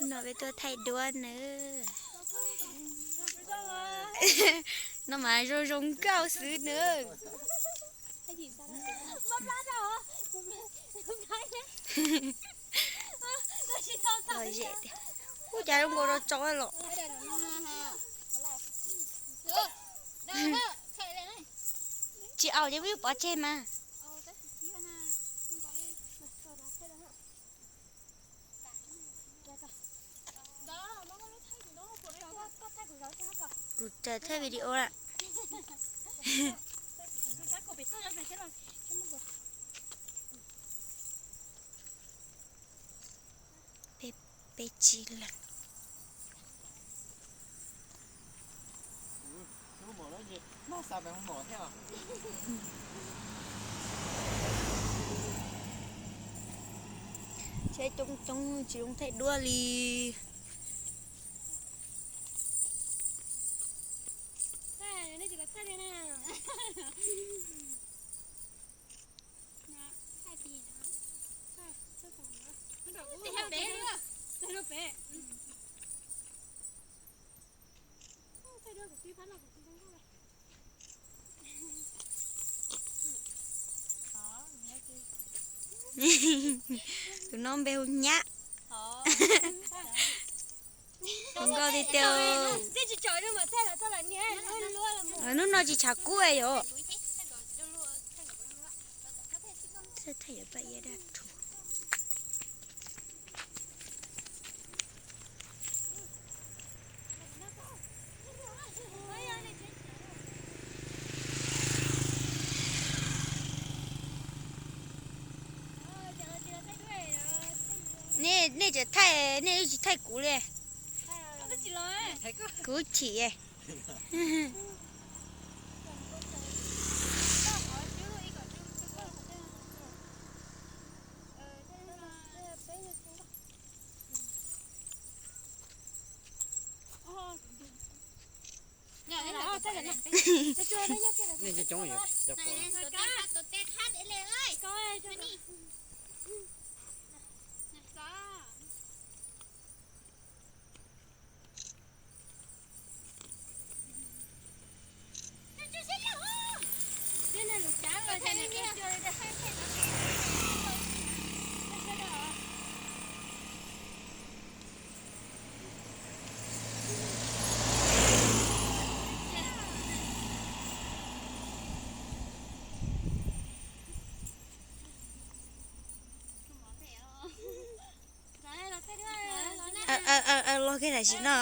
No peb tuaj thaij duab nawb. No mas zoo zoo nkauj xwb nawb. Lom zem tiag. Ub, cas zoo nkaus rau tso los. Tsis aus ces peb pov tseg mas. Kuv tsaws thaij video lawm. Peb, peb tsis leeg. Tsheb coob coob tsis zoo thaij duab li. Tus no npe hu Nyab. Zoo nkauj tiag tiag. Hnub no tsis tshav kub yom. Thaij yuav paj iab daj rhuv. Nej, nej tseem thaij, nej tsis thaij kuv li. Kuv chim. Nej coob coob yom. Los kiag tam sim no.